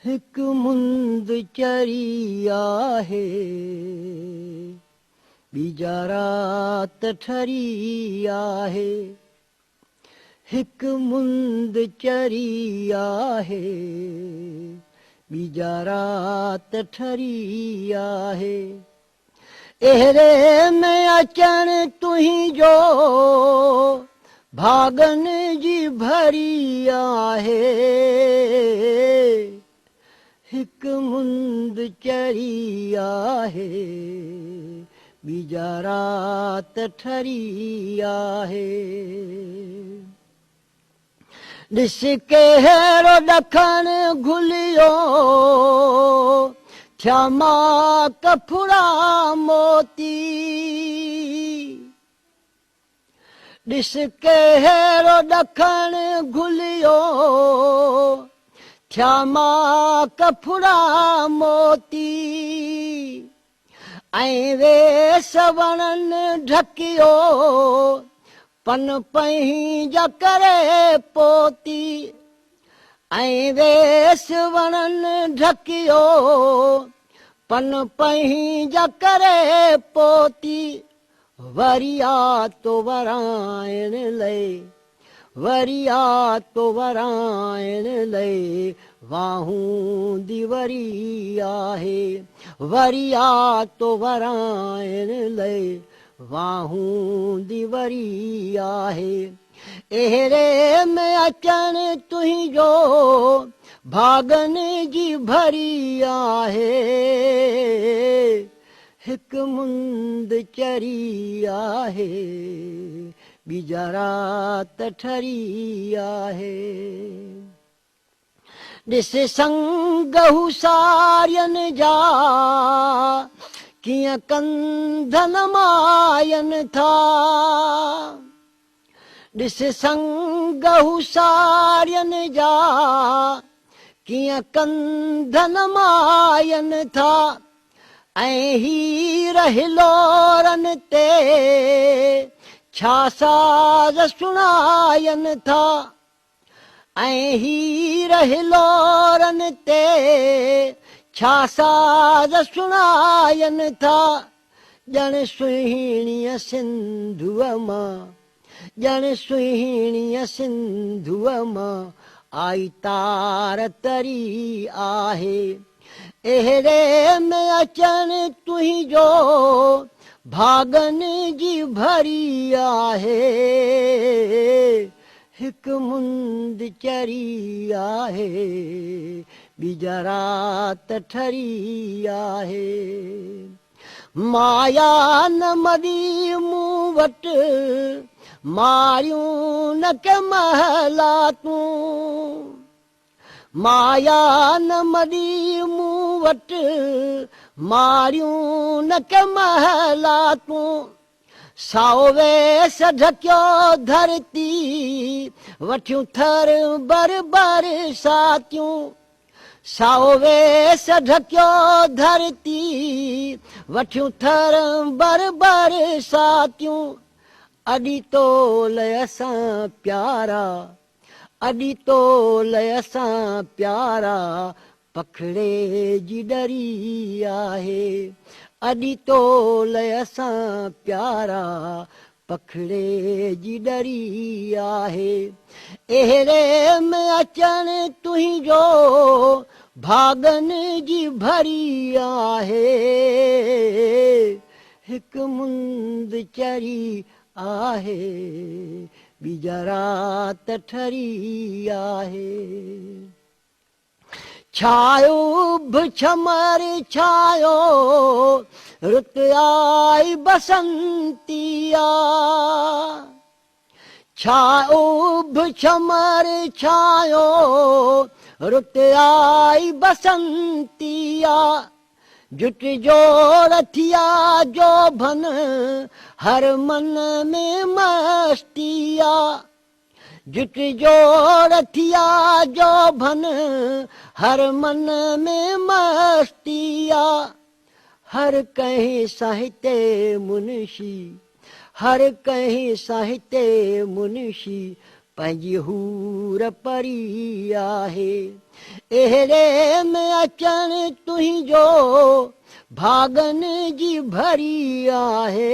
هڪ مند چري آهي، ٻي جا رات ٺري آهي. هڪ مند چري آهي، ٻي جا رات ٺري آهي. اهڙي ۾ اچڻ تنهنجو ڀاڳن جي ڀري آهي. هڪ مند چري آهي، ٻي جا رات ٺري آهي. ڏس ڪهڙو ڏکڻ گهليو، ٿيا ماڪ ڦڙا موتي. ڏس ڪهڙو ڏکڻ گهليو، ٿيا ماڪ ڦڙا موتي. ۽ ويس وڻن ڍڪيو، پن پنهنجا ڪري پوتي. ۽ ويس وڻن ڍڪيو، پن پنهنجا ڪري پوتي. وري آ تو ورائڻ لئي، وري آ تو ورائڻ لئي، واهون the وري آهي. وري آ تو ورائڻ لئي، واهون the وري آهي. اهڙي ۾ اچڻ تنهنجو ڀاڳن جي ڀري آهي. هڪ مند چري آهي، ٻي جا رات ٺري آهي. ڏس سنگ هو سارين جا، ڪيئن ڪنڌ نمائن ٿا. ڏس سنگ هو سارين جا، ڪيئن ڪنڌ نمائن ٿا. ۽ هير هلورن تي، ڇا ساز سڻائن ٿا. ۽ هير هلورن تي، ڇا ساز سڻائن ٿا. ڄڻ سهڻيء سنڌوء مان، ڄڻ سهڻيء سنڌوء مان آئي تار تري آهي. اهڙي ۾ اچڻ تنهنجو ڀاڳن جي ڀري آهي. هڪ مند چري آهي، ٻي جا رات ٺري آهي. مايا نه مري مون وٽ، ماريون نه ڪي محلاتون. مايا نه مري مون وٽ، ماريون نه ڪي محلاتون. سائو ويس ڍڪيو ڌرتي، وٺيون ٿر بر برساتيون. سائو ويس ڍڪيو ڌرتي، وٺيون ٿر بر برساتيون. اڏي تول اسان پيارا، اڏي تول اسان پيارا، پکڙي جي ڏري آهي. اڏي تول اسان پيارا، پکڙي جي ڏري آهي. اهڙي ۾ اچڻ تنهنجو ڀاڳن جي ڀري آهي. هڪ مند چري آهي، ٻي جا رات ٺري آهي. ڇايو اڀ ڇمر ڇايو، رت آئي بسنتي آ. ڇا اڀ ڇمر ڇايو، رت آئي بسنتي آ. جٽ جوڙ ٿيا جوڀن، هر من ۾ مستي آ. جت جوڙ ٿيا جوڀن، هر من ۾ مستي آ. هر ڪنهن ساهتي منشي، هر ڪنهن ساهتي منشي، پنهنجي حور پري آهي. اهڙي ۾ اچڻ تنهنجو ڀاڳن جي ڀري آهي.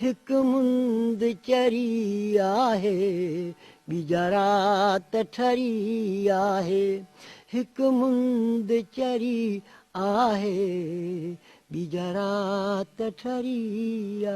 هڪ مند چري آهي، ٻي جا رات ٺري آهي. هڪ مند چري آهي، ٻي جا رات ٺري آهي.